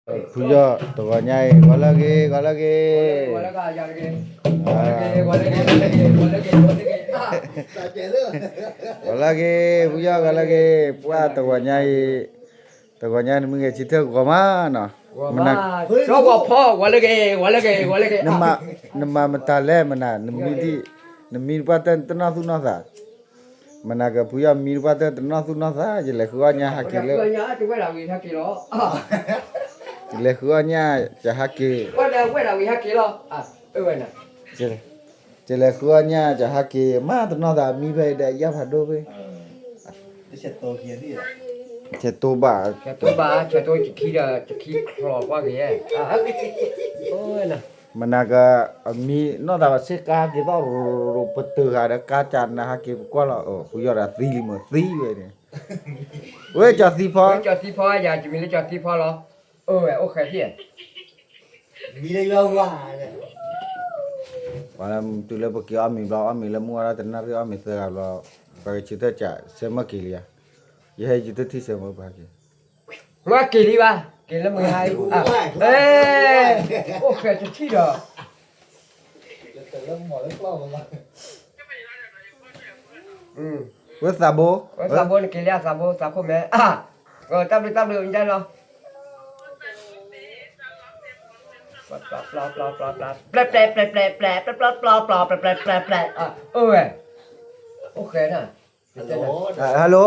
ဖုယီၢ်တဂီၤညါအံၤ ဂီၤလၢဂ့ၤ ဂီၤလၢဂ့ၤ, ဂီၤလၢဂ့ၤ ဖုယီၢ်ဂီၤလၢဂ့ၤ, ပှၢ်တဂီၤညါအံၤ, တဂီၤညါနမ့ၢ်ဂဲၤဆၢထၢၣ်ဂီၤမးနီၤ, မနၤ, ဂီၤဖီ ဂီၤလၢဂ့ၤ ဂီၤလၢဂ့ၤ ဂီၤလၢဂ့ၤ, နမၤမတၤလဲၣ် မနၤ, နမံတပှၢ်တၢၢ်တနီၢ်သူၣ်နီၢ်သး မနၤကဖုယီၢ်မံတပှၢ်တၢၢ်တနီၢ်သူၣ်နီၢ်သး ယလဲၤဃုအီၣ်ညၣ်ဟဲက့ၤလၢ, ယလဲၤဃုအီၣ်ညၣ် ယဟဲက့ၤ, ယလဲၤဃုအီၣ်ညၣ် ယဟဲက့ၤ မးတနီၢ်သးမံဖဲအံၤဒီး ယၢ်ဖးဒိၣ်ဖဲ, ဆဲးတိဘၣ်, ဆဲးတိဘၣ် ဆဲးတိယခံဒီး ယခံချီကွၢ်က့ၤ, မနၤက အမံနီၢ်သးဘၣ်ဆ့ကၤက့ၤသီၣ်ရိၤရိၤ ပတဂၤဒီးကါကနၤဟဲက့ၤပကွၢ်လီၤ, ဖုယီၢ်ဒီးသံလံမ့ၢ်သံဝဲန့ၣ်, ဝဲကၠီၤသံဖီ, ကၠီၤသံဖီ ယၤတမံၤလၢကၠီၤသံဖီလီၤ, အိၣ်ဝဲအိၣ်ဃဲၤဖံး မံလၢယွၤဝါ, ပှၤလၢတုၤလၢပက့ၤအီၣ်မ့ၤဘျီ အီၣ်မ့ၤလၢမုၢ်ဝါထီၣ်တနၣ်ရံၣ် အီၣ်မ့ၤသၢဂၤဘျီ, ပှၤကဆၢထၢၣ်ကး ဆၢမၢက့ၤလံဧါ, ယဟဲယတထံၣ်ဆၢမၢပှၤက့ၤ, မၢက့ၤလံဘၣ်, က့ၤလၢမုၢ်ဟါအံၤ, အိၣ်ဃဲၤတထံၣ်ဒီး ဝဲသးဘိ, ဝဲသးဘိနက့ၤလံသးဘိ သးခိၣ်မဲ, တၢ်ဘျုးတၢ်ဘျုး မ့ၢ်ဒၣ်လီၤ, ပျဲပျဲပျဲပျဲပျဲ ပျဲပျဲပျဲပျဲ ပျဲပျဲပျဲပျဲ ပျဲပျဲပျဲပျဲ ပျဲပျဲပျဲပျဲ အိၣ်ဝဲ, အိၣ်ဃဲၤနၤ, hello,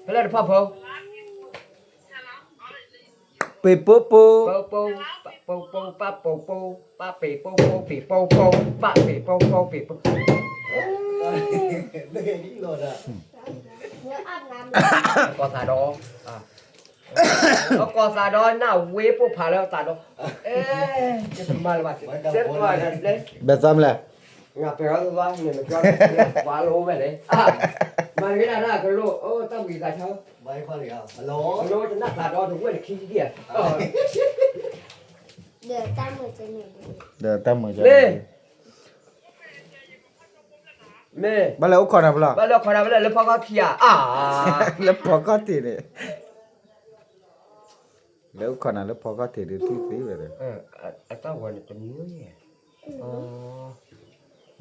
ဖဲလဲၣ်တဖၣ်ဖိ ပ့ၤပိပိ, ပိပိ, ပပိ, ပပ့ၤပိပိ, ပ့ၤပိပိ, ပပ့ၤပိပိ, ပ့ၤပိပိ, ကီၢ်သးဒီ, ကီၢ်သးဒီ နၢ်ဝ့ပိၢ်ဖးလၢသးဒီ, တမၤလၢၤဘၣ်, ဘဲသးမလဲၣ်, ငါပဲၤအီၤသး နမ့ၢ်ကီၢ်သးဒီ ပှၤလိဝဲလဲၣ်, မၤတဂ့ၤဒၣ်တၢ်ကလိၣ် အိၣ်တၢ်ဘှံးသးဆါ, ကလိၣ်တနၢ်သးဒီတဝဲၢ်တခံဒံဧါ, ဒီးတၢ်မုာ်, မ့ၢ်, ဘၣ်လဲၤအိၣ်ခိးနၤဖဲလဲၣ်, ဘၣ်လဲၤအိၣ်ခိးနၤဖဲလဲၣ် လၢဖီခီၣ်ထံးဧါ, လၢဖီခီၣ်ထံးန့ၣ်, လဲၤအိၣ်ခိးနၤလၢဖီခီၣ်ထံးဒုးထံၣ်သ့ဝဲဒီး, အတၢ်ဂီၤန့ၣ်တမံၤ,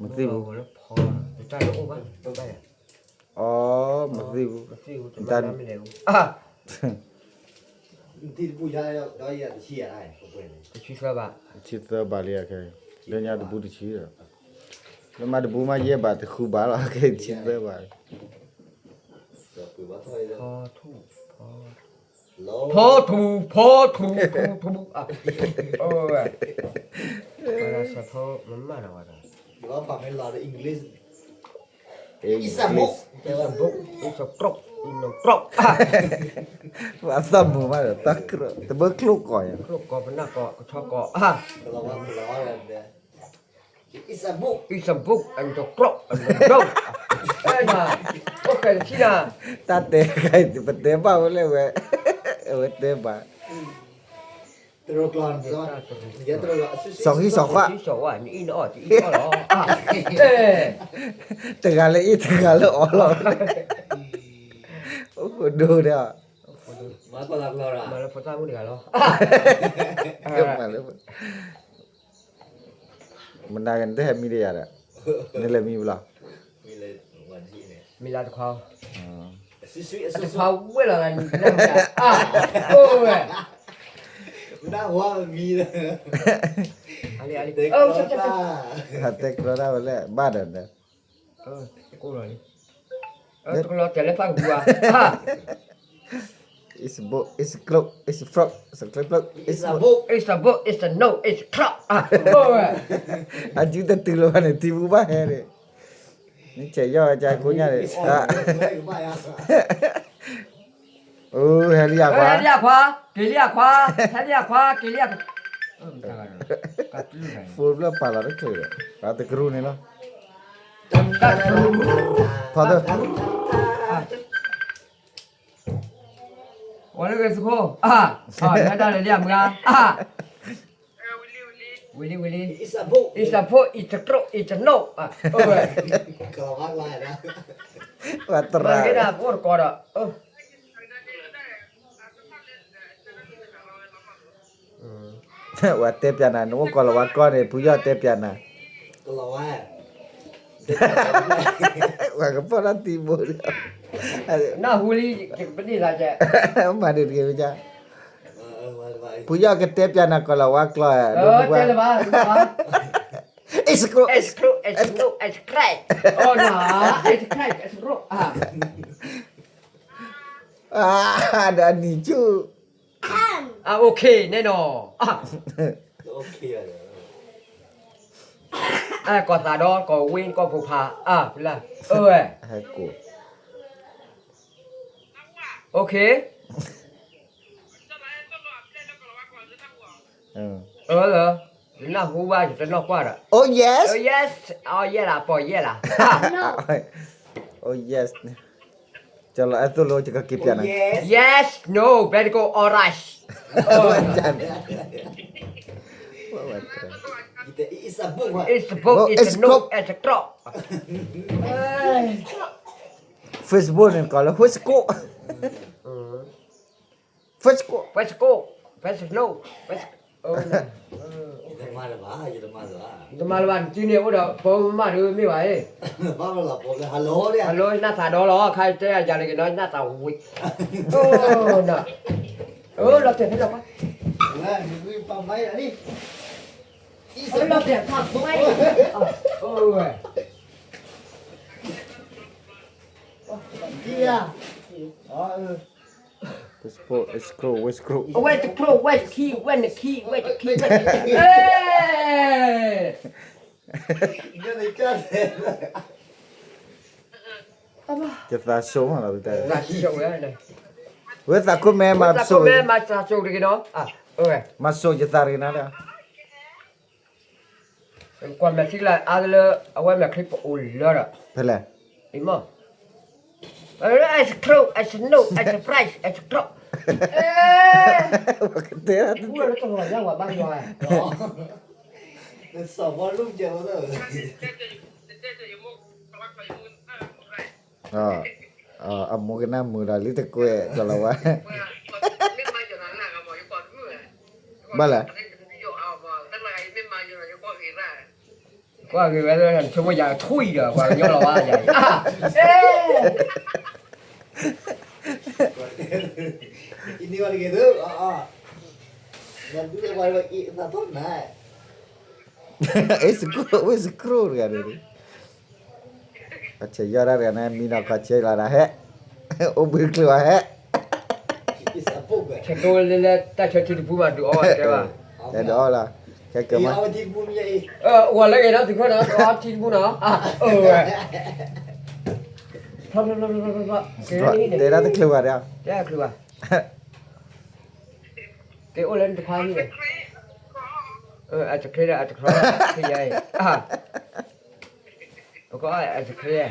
မသ့ၣ်ဘူး, အီ မသ့ၣ်ဘူး, တၢ် တဆံသၢဘးလံ, လၢညါတဘူးတဆံဒီး, လၢမ့ၢ်တဘူးမ့ၢ်ယဲၢ်ဘးတဃုဘးလီၤ, ကဲတဆံသၢဘး, ဖီထူ, ဖီထူ, ထူ, ထူ, ထူ, အဝဲ, စီၤထိမၤမၤဒီးဝဲဒီး, English, it's a book, it's a book, it's a book, it's a book, အသးမုာ်မးဒီး တၢ်ကြၢး တဘၢချိၣ်ကီးယၤ, ချိၣ်ကီး ပနၢ်ကီး ကဆီကီး, ကလီၤဝါ ကလီၤဝါ it's a book, it's a book, and the clock, and the door, အိၣ်ဃဲၤတထံၣ်နၤ, တၢ်တဲ ပတဲဘၣ်ဝဲလၢဝဲ, အဝဲတဲဘၣ်, တရူးကျီၢ်, စီၤဃံစီၤဃၣ်, စီၤဃံစီၤဃၣ် နအံၣ်နအီၣ်တအံၣ်အီၣ်လီၤ, တဂၤလၢအံၣ်တဂၤလၢအီၣ်လီၤ, အိၣ်ဃိဒိၣ်ဒီး, မၤလၢဖိသၣ်မုၣ်တဂၤလီၤ, မနၤကနတဟဲမံဒီးယၤဒီး, နလဲၤမံဘျီ, မံလၢတခွါ, တခွါဝဲလီၤ, အိၣ်ဝဲ, မံလၢ, တဲကျီတၢ်ဝဲလဲၣ် ဘၣ်ဒီး, တကလီၤတဲာ်လၢဖးကပူၤဧါ, it's a book, it's a cloak, it's a frog, it's a cloak, it's a book, it's a book, it's a note, it's a clock, အစုတတုၤလီၤဘၣ်န့ၣ် ထံပူၤဘၣ်ဟဲန့ၣ်, နဆဲးယီၢ်ဝဲကၠါကိးညါန့ၣ်, ဟဲလံယခွါ, ဟဲလံယခွါ, က့ၤလံယခွါ, ဟဲလံယခွါ, က့ၤလံယခွါ, ဖိဖျၢၣ်ပာ်လီၤတချုးဒီး, တကရူၢ်န့ၣ်လီၤ, ဖီတၢ် ဝဲလၢဂ့ၤသုခိၣ်, ဟဲဒၣ်လဲာ်လံအမုၢ်ဂၤ, Willy, Willy, it's a book, it's a book, it's a clock, it's a note, ပှၤတရၣ်, မၤတကဲဒၣ်ပအိၣ်တကီးဒီး, အိၣ်, ဝဲတဲပၠးနၤ နအိၣ်ကီၤလၤဝါကျိာ်န့ၣ် ဖုယီၢ်တဲပၠးနၤ, ပှၤကဖီၣ်တၢ်တံၤဘိဒီး, နၢ်ဟူလံ, ပန့ၢ်လၢကဲ, မၤဒ်တဂ့ၤမ့ၢ်က, ဖုယီၢ်ကတဲပၠးနၤကီၤလၤဝါကျိာ်, တဲလၢၤဘၣ်, အ့ၣ်စကျိ, အ့ၣ်စကျိ, အ့ၣ်စကျိ, အ့ၣ်စကျိ, ဒီးအနံၤဆူၣ်, အ OK န့ၣ်နီၤ, ကီၢ်သးဒီကီၢ်ဝ့ကီၢ်ဖိဖး, အၢ ဖုလၢ, အၢဝဲ, OK, အၢလၢ, ယနၢ်ဟူဘၣ် ယတနီၢ်ကွၢ်ဒီး, Oh yes, yes, ယဲၢ်လၢ ပီၢ်ယဲၢ်လၢ, Oh yes, ကလီၤအဲၣ်သိၣ်လိ ယကက့ၤပၠးနၤ, Yes, no, ဘဲတကိး alright, အ့ၣ်စဘိၣ် အ့ၣ်စဘိၣ် အ့ၣ်စဘိၣ်, Facebook န့ၣ်ကိးလၢ Facebook, Facebook, Facebook, Facebook, တမၤလၢၤဘၣ်, နစုန့ၣ်အိၣ်ဒီး ပမၤဒ်မ့ၢ်ဝဲ, ဟဲလိ နၢ်သးဒီလီၤ, ခါတဲယၤလၢက့ၤနီၤ နၢ်သးဝံၤ, လီၤတဲာ်ဖဲလီၤကွၢ်, လီၤတဲာ်ဖး, Facebook, Facebook, ဝဲတကျိ ဝဲတခံ ဝဲနခံ ဝဲတခံ, ယသးစိၤမးလီၤ, ဝဲသးခိၣ်မဲမၤစိၤ, မၤစိၤတဂ့ၤနီၤ, မၤစိၤယသးတဂ့ၤနီၤ, ကွၢ်မဲာ်ထံလၢအါလၢ အဝဲမဲာ်ချံပအိၣ်လၢဒီး, ဖဲလဲၣ်, အံၤမ့ၢ်, အဲၣ်စကျိ အဲၣ်စနိ အဲၣ်စပရဲး အဲၣ်စကျိ, တဲလၢတလီၤယါဝဲဘၣ်ယွၤ, စီၤဘီလူကဲဝဲ, အမိၢ်ကနၣ်မုာ်ဒီးလံတကွဲးကလီၤဝဲ, ဘၣ်လဲၣ်, ကွၢ်ဂ့ၤဝဲလၢ ဆိကမိၣ်ယၤထွံၣ်ဒီး ပှၤကညီလီၤဝဲယၤ, အ့ၣ်စကျိ ဝ့ၢ်စကျိတဂၤန့ၣ်, အဆဲးယီၢ်ဒၣ်တဂၤန့ၣ် မံနီၤခီဆဲးလီၤဒၣ်ဟဲ, အိၣ်ဘှံးချုးအီၤဟဲ, ဆဲးကျိလၢတၢ်ဆၢထံတပူၤဘၣ်ဒုးအီၣ်ဝဲတဲဘၣ်, တဲဒုးအီၣ်လီၤ, ခဲကမၤ, ဝဲလၢဂ့ၤနီၤ သုးခိၣ်နီၤ အီထံတပူၤနီၤ, အၢဝဲ, တဲဒၣ်တချုးဘၣ်ဒီး, တဲချုးဘၣ်, က့ၤအိၣ်လၢနတခွါဟံၣ်, အတချ့ဒီးအတချီ, ခ့ယါအံၤ, ပကအီၣ်အတချ့,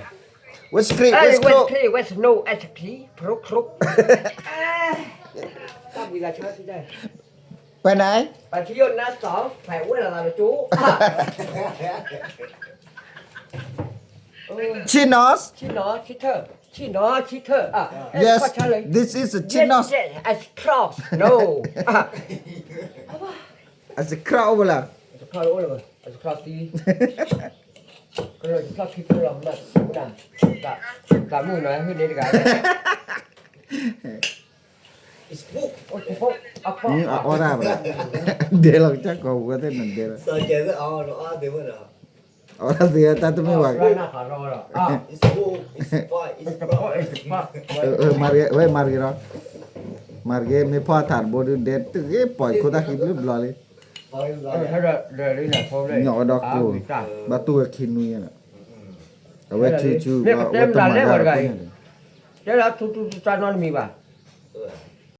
ဝဲစကျိ ဝဲစကျိ ဝဲစနိ အတချ့ ဖြိဖြိ, တၢ်ဘှံးသးဆၢထံၣ်တၢ်, ပနၢ်, ပထံၣ်ယိၣ်နၢ်သီ ဖဲဝဲလီၤသးလၢကၠိ, ဆ့ၣ်နီၤ, ဆ့ၣ်နီၤ ဆ့ၣ်ထၢၣ်, ဆ့ၣ်နီၤ ဆ့ၣ်ထၢၣ်, Yes, this is a ဆ့ၣ်နီၤ, အစခီ, no, အစခီအိၣ်ဝဲလီၤ, အစခီအိၣ်လၢ, အစခီသံ, ကလၢာ်စခီခံဖျိလီၤမး, သးမုၣ်နီၤ ဟ့ၣ်န့ၢ်တဂၤ, အီၣ်တၢ်ဘၣ်, ဒဲလီၤကစၢ်ကီၢ်ပူၤဝဲသ့ၣ်နဒဲလီၤ, အီၣ်တၢ်သ့တၢ်တမ့ၢ်ဘၣ်, မၤတဂ့ၤ, ဝဲမၤတဂ့ၤလီၤ, မၤတဂ့ၤ မ့ၢ်ဖီၣ်ထးတဘိဒုးဒဲတဂ့ၤ ပှၤခိၣ်တၢ်ခံဘျုးဘျီလံ, ညီအီၤဒီးကျိ, ဘၣ်တူၢ်ဝဲခံနွံလီၤ, အဝဲဆူဆူ, မ့ၢ်ကတဲမတၤလဲၣ်ဝဲတဂၤအံၤ, တဲလၢထူထူတၢ်နီတမံၤဘၣ်,